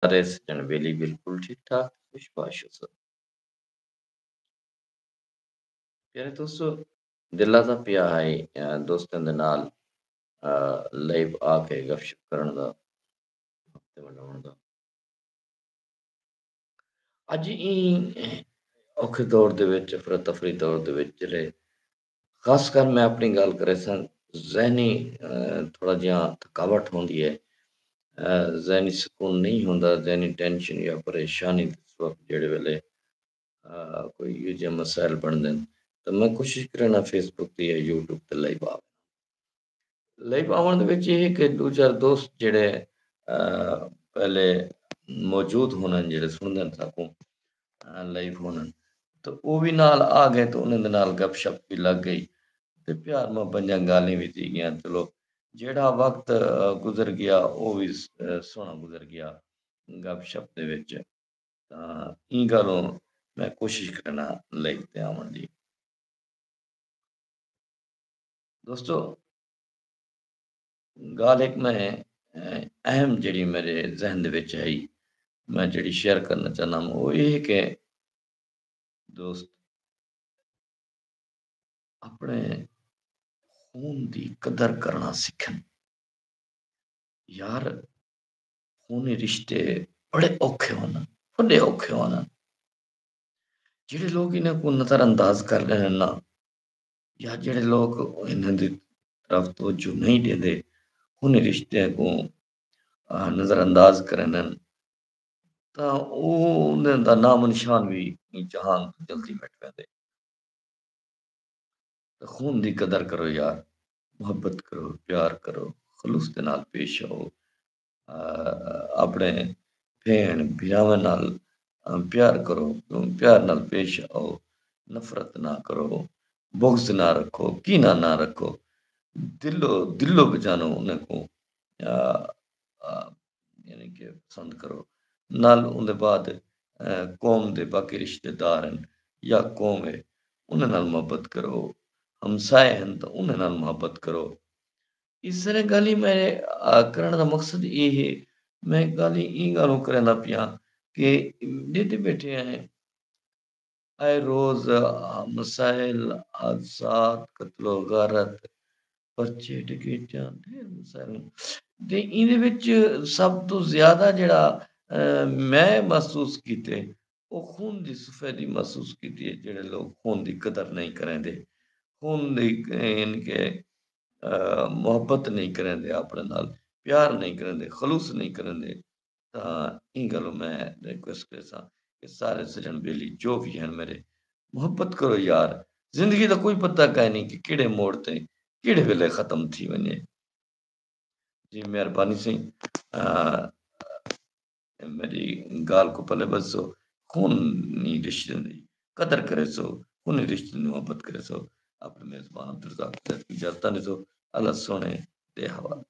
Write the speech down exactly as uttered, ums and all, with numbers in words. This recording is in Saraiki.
سارے سجن بیلی بالکل ٹھیک ٹھاک خوش باش ہو سو۔ پیارے دوستو، دل لازا پیا ہے دوستوں دے نال لائیو آ کے گپ شپ کرن دا، ہفتے مناون دا۔ اج ایں اوکھے دور دے وچ، افراتفری دور دے وچ جڑے، خاص کر میں اپنی گالھ کریساں، ذہنی تھوڑا جیاں تھکاوٹ ہوندی ہے، ذہنی سکون نہیں ہوندا، ذہنی ٹینشن یا پریشانی دے سبب جڑے ویلے کوئی ایہو جہے مسائل بنڑدن تاں میں کوشش کریناں فیس بک تے یا یوٹیوب تے لائیو آوے۔ لائیو آوݨ دے وچ ایہ ہے کہ ݙو چار دوست جیڑھے پہلے موجود ہونن، جیڑھے سݨدن ساکوں لائیو ہونن، تاں او وی نال آ ڳئے، تاں انہاں دے نال گپ شپ وی لڳ ڳئی تے پیار محبت دیاں ڳالھیں وی تھی ڳیاں۔ چلو، جیڑھا وقت گزر ڳیا او وی سوہݨا گزر ڳیا گپ شپ دے وچ۔ تاں ایں گالھوں میں کوشش کریناں لائیو تے آوݨ دی۔ دوستو، گالھ ہک میں اہم جیڑھی میرے ذہن دے وچ ہئی، میں جیڑھی شیئر کرنا چاہندا ہاں، او اے ہے کہ دوست اپݨے خون دی قدر کرݨا سکھن۔ یار، خونی رشتے بڑے اوکھے ہونن، وݙے اوکھے ہونن۔ جیڑھے لوک انہاں کوں نظر انداز کر ݙیندن نا، یا جیڑھے لوک انہاں دی طرف توجہ نہیں ݙیندے، خونی رشتیاں کوں نظر انداز کریندن، تاں او انہاں دا نام و نشان وی ایں جہان توں جلدی مٹ ویندے۔ تاں خون دی قدر کرو یار، محبت کرو، پیار کرو، خلوص دے نال پیش آؤ۔ اپݨے بھیݨ بھراواں نال پیار کرو، پیار نال پیش آؤ، نفرت نہ کرو، بغض نہ رکھو، کینہ نہ رکھو، دلو دلو بجانو انہاں کوں یعنی کہ پسند کرو۔ نال اوندے بعد قوم دے باقی رشتے دار ہن یا قوم ہے، انہاں نال محبت کرو، ہمسائے ہن تاں انہاں نال محبت کرو۔ اس طرح گالھیں میرے کرݨ دا مقصد اے ہے، میں گالھیں ایں گالھوں کریندا پیاں کہ ݙیہدے ٻیٹھے ہیں آئے روز مسائل، حادثات، قتل و غارت، پرچے، ڈکیتیاں، ڈھیر مسائل ہن۔ تے ایندے وچ سب توں زیادہ جیڑھا میں محسوس کیتے، او خون دی سفیدی محسوس کیتی ہے، جیڑھے لوگ خون دی قدر نہیں کریندے، خون دی یعنی کہ محبت نہیں کریندے، اپݨے نال پیار نہیں کریندے، خلوص نہیں کریندے۔ تاں ایں گالھوں میں ریکویسٹ کریساں کہ سارے سجݨ بیلی جو وی ہن میرے، محبت کرو یار، زندگی دا کوئی پتہ کائنی کہ کیڑھے موڑ تے کیڑھے ویلے ختم تھی ونڄے۔ جی مہربانی سئیں، میری گالھ کوں پلے ٻدھسو، خونی رشتیاں دی قدر کریسو، خونی رشتیاں دی محبت کریسو۔ اپݨے میزبان عبدالرزاق زید کوں اجازتاں ݙیسو، اللہ سوہݨے دے حوالے۔